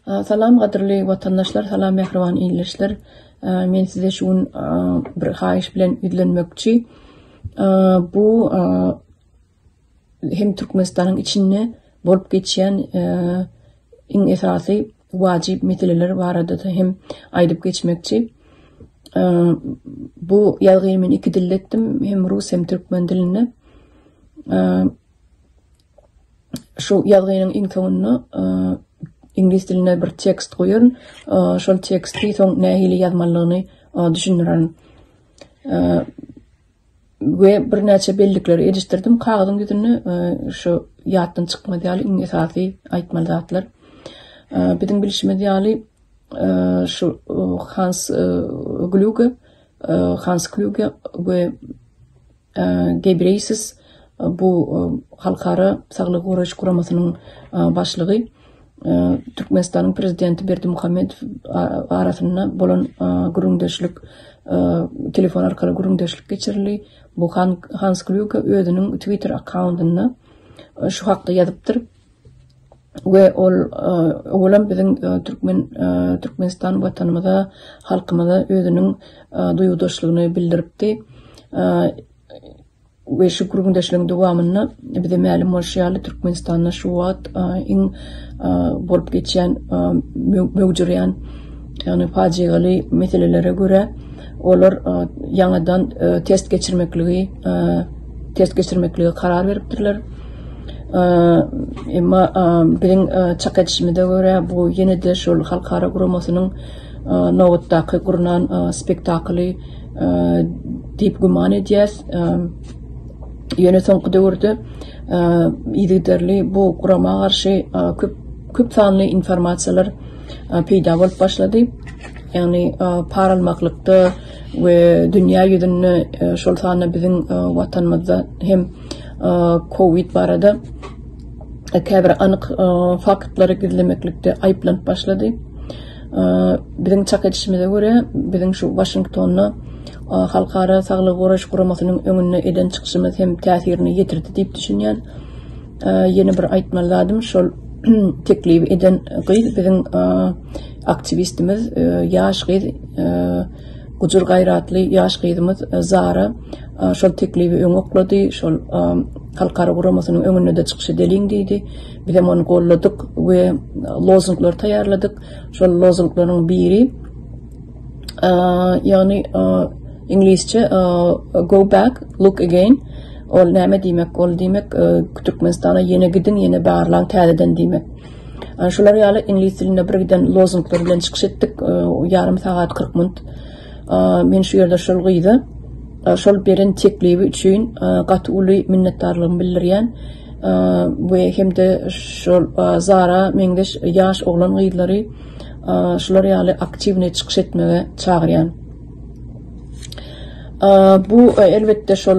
Salam gadyrly watandaşlar, salam mähriban ildeşler. Men size şu gün bir haýyş bilen ýüzlenmekçi. Bu hem Türkmenistanyň içinde bolup geçýän iň esasy wajyp meseleler barada-da hem aýdyp geçmekçi. Bu ýazgyny men iki dilde etdim, hem rus hem türkmen dilinde. Şu ýazgynyň iň soňunda iňlis dilinde bir tekst goýaryn. Şol teksti soň nähili ýazmalydygyny düşündirerin. We birnäçe bellikleri edişdirdim kagyzyň ýüzünde şu ýatdan çykmaz ýaly iň esasy aýtmaly zatlar. Biziň bilşimiz ýaly şu Hans Glüge Hans Klüge we Gebreýesus bu Halkara saglygy goraýyş guramasynyň başlygy Türkmenistanyň prezidenti Berdimuhamedow arasynda bolan gürrüňdeşlik telefon arkaly gürrüňdeşlik geçirildi. Bu Hans Klüge özüniň Twitter akkauntynda şu hakda ýazypdyr. We ol owalam biziň türkmen Türkmenistan watanymyza, halkymyza özüniň duýgudaşlygyny bildiripdi. We şu gürrüňdeşligiň dowamynda bize mälim bolşy ýaly Türkmenistanda şu wagt iň bolup geçýän möwjürýän ýagny pajygaly meselelere görä olar ýaňadan test geçirmekligi test geçirmeklige karar beripdirler. Emma biziň çak edişimize görä bu ýene-de şol halkara guramasynyň nobatdaky gurnan spektakly diýip güman edýäs. Ýöne soňky döwürde yzygiderli bu gurama garşy köp köp sanly informasiýalar peýda bolup başlady. Ýagny par almaklykda we dünýä ýüzünde şol sanda biziň watanymyzda hem Covid barada käbir anyk faktlary gizlemeklikde aýyplanyp başlady. Biziň çak edişimize görä, biziň şu Waşingtonda Halkara saglygy goraýyş guramasynyň öňünde eden çykyşymyz hem täsirini ýetirdi diýip düşünýän. Ýene bir aýtmaly zadym şol teklibi eden gyz biziň aktiwistimiz, ýaş gyz, gujur-gaýratly ýaş gyzymyz Zara şol teklibi öňe oklady, şol halkara guramasynyň öňünde-de çykyş edeliň diýdi. Bizem ony golladyk we lozunglar taýýarladyk. Şol lozunglaryň biri, ýagny iňlisçe Go back, look again. Ol näme diýmek? Ol diýmek, Türkmenistana ýene gidiň, ýene barlaň täzeden diýmek. Şular ýaly iňlis dilinde bir giden lozunglar bilen çykyş etdik. Ýarym sagat 40 minut. Men şu ýerde şol gyza şol beren teklibi üçin gaty uly minnetdarlygymy bildirýän we hem-de şol Zara meňzeş ýaş oglan-gyzlary şular ýaly aktiwnyý çykyş etmege çagyrýan. Bu elbetde şol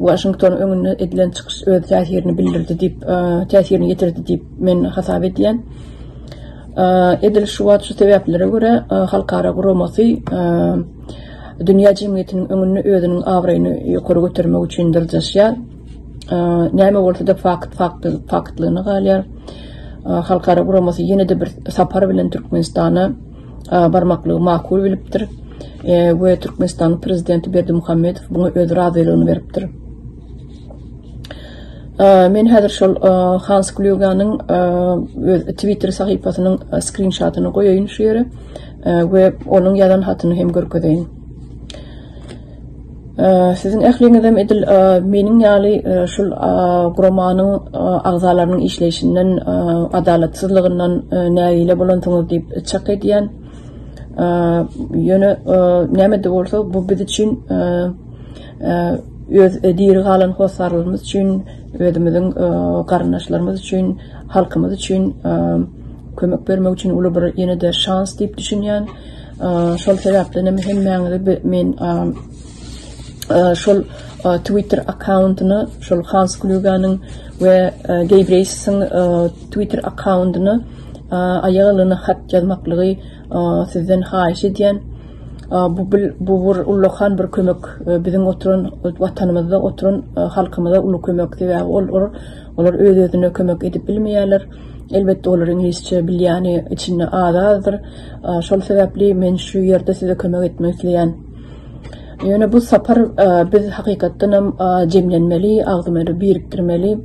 Waşingtonyň öňünde edilen çykyş öz täsirini bildirdi diýip, täsirini ýetirdi diýip men hasap edýän. Edil şu wagt şu sebäplere görä halkara guramasy dünýä jemgyýetiniň öňünde özüniň abraýyny ýokary götermek üçin dyrjaşýar. Näme bolsa-da fakt fakt faktlygyna galýar. Halkara guramasy ýene-de bir sapar bilen Türkmenistana barmaklygy makul bilipdir we Türkmenistanyň prezidenti Berdimuhamedow muňa öz razylygyny beripdir. Men häzir şol Hans Kluganyň öz Twitter sahypasynyň skrinşatyny goýaýyn şu ýere we onuň ýazan hatyny hem görkezeýin. Siziň ähliňizem edil meniň ýaly şul guramanyň agzalarynyň işleýşinden, adalatsyzlygyndan nägile bolansyňyz diýip çak edýän. Ýöne näme-de bolsa bu biz üçin öz diri galan hossarlarymyz üçin, özümiziň garyndaşlarymyz üçin, halkymyz üçin kömek bermek üçin uly bir ýene-de şans diýip düşünýän. Şol sebäpden hem hemmäňizi men şol Twitter akkauntyna, şol Hans Kluganyň we Geýbreýsisiň Twitter akkauntyna aýagyna hat ýazmaklygy sizden haýyş edýän. Bu bu bir ullakan bir kömek biziň oturan watanymyzda oturan halkymyza uly kömek sebäbi ol olar öz-özüne kömek edip bilmeýärler. Elbetde olar iňlisçe bilýäni içinde az-azdyr. Şol sebäpli men şu ýerde size kömek etmek isleýän. Ýöne bu sapar biz hakykatdanam jemlenmeli, agzymyzy birikdirmeli.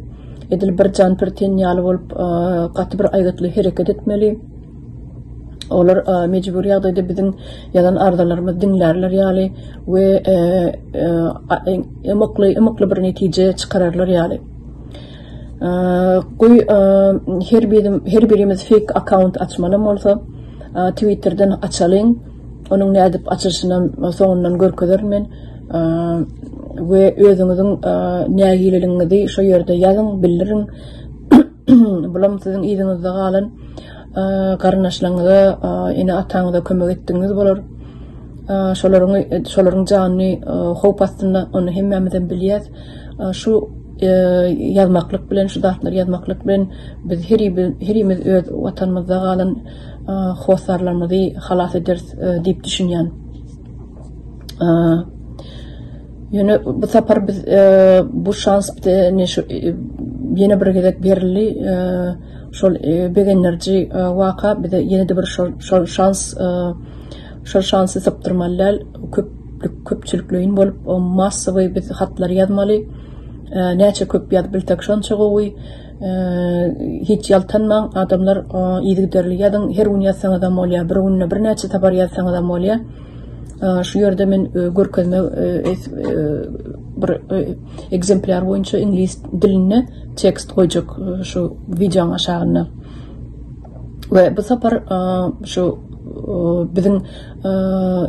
Edil bir jan bir ten ýaly bolup gaty bir aýgytly hereket etmeli. Olar mejbury ýagdaýda biziň ýazan arzalarymyzy diňlärler ýaly we ymykly ymykly bir netije çykararlar ýaly. Goý her birim her birimiz fake akkaunt açmalam bolsa Twitterden açalyň. Onuň nädip açylyşynam soňundan görkezerin men. We özüňiziň nägileligiňizi şo ýerde ýazyň, bildiriň. Bulam siziň yzyňyzda galan garyndaşlaryňyza, ene-ataňyza kömek etdigiňiz bolar. Şolaryň şolaryň janyny howp astynda, ony hemmämizem bilýäs. Şu ýazmaklyk bilen, şu zatlary ýazmaklyk bilen biz herimiz öz watanymyzda galan hossarlarymyzy halas ederis diýip düşünýän. Ýöne bu sapar biz bu şans bize ýene bir gezek berildi. Şol begendiriji waka bize ýene-de bir şol şans şol şansy sypdyrmaly däl. Köp köpçülikleýin bolup massowy biz hatlary ýazmaly. Näçe köp ýazyp bilsek şonça gowy. Hiç ýaltanmaň adamlar yzygiderli ýazyň. Her gün ýazsaňyzam bolýar, bir günde birnäçe sapar ýazsaňyzam bolýar. Şu ýerde men görkezme bir ekzemplýar boýunça iňlis dilinde tekst goýjak şu wideoň aşagynda. We bu sapar şu biziň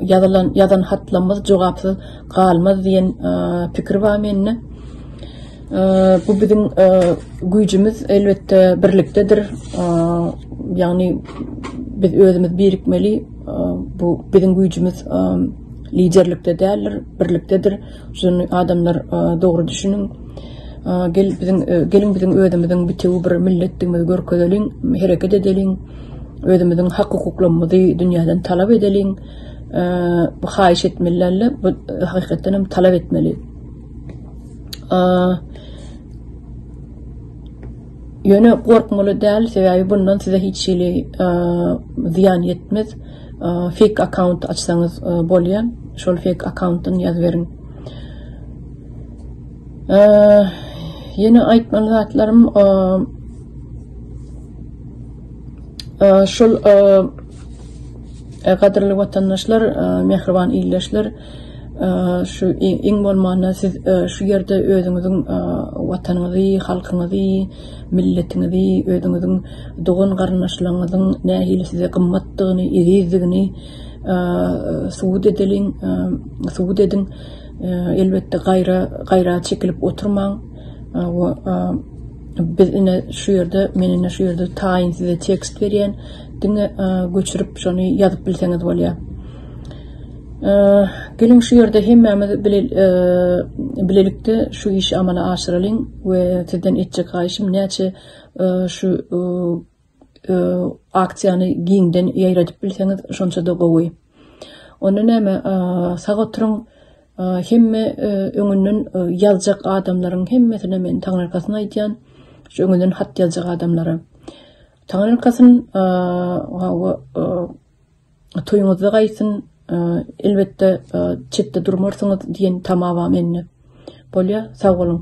ýazylan ýazan hatlarymyz jogapsyz galmaz diýen pikir bar mende. Bu biziň güýjümiz elbetde birlikdedir. Ýagny biz özümiz birikmeli. Bu biziň güýjümiz liderlikde däldir, birlikdedir. Şuny adamlar dogry düşüniň. Gel biziň geliň biziň özümiziň bitewi bir milletdigimizi görkezeliň, hereket edeliň. Özümiziň hak-hukuklarymyzy dünýäden talap edeliň. Bu haýyş etmeli däl-de, bu hakykatdan hem talap etmeli. Ýöne gorkmaly däl, sebäbi bundan size hiç hili zyýan ýetmez. Fake akkaunt açsaňyz bolýar. Şol fake akkauntdan ýazyberiň. Ýene aýtmaly zatlarym şol gadyrly watandaşlar, mähriban ildeşler, Şu iň bolmanda siz şu ýerde özüňiziň watanyňyzy, halkyňyzy, milletiňizi, özüňiziň dogan garyndaşlaryňyzyň nähili size gymmatdygyny, ezizdigini subut edeliň, subut ediň. Elbetde gaýra gaýra çekilip oturmaň. Biz ine şu ýerde, men ine şu ýerde taýyn size tekst berýän. Diňe göçürip şony ýazyp bilseňiz bolýar. Geliň şu ýerde hemmämiz bilelikde şu işi amala aşyralyň we sizden etjek haýyşym näçe şu aksiýany giňden ýaýradyp bilseňiz şonça-da gowy. Onda näme sag oturyň hemme öňünden ýazjak adamlaryň hemmesine men taňryýalkasyn aýdýan şu öňünden hat ýazjak adamlara. Taňryýalkasyn hawa Toýuňyzda gaýtsyn, elbetde çetde durmarsyňyz diýen tama bar mende. Bolýa, sag boluň.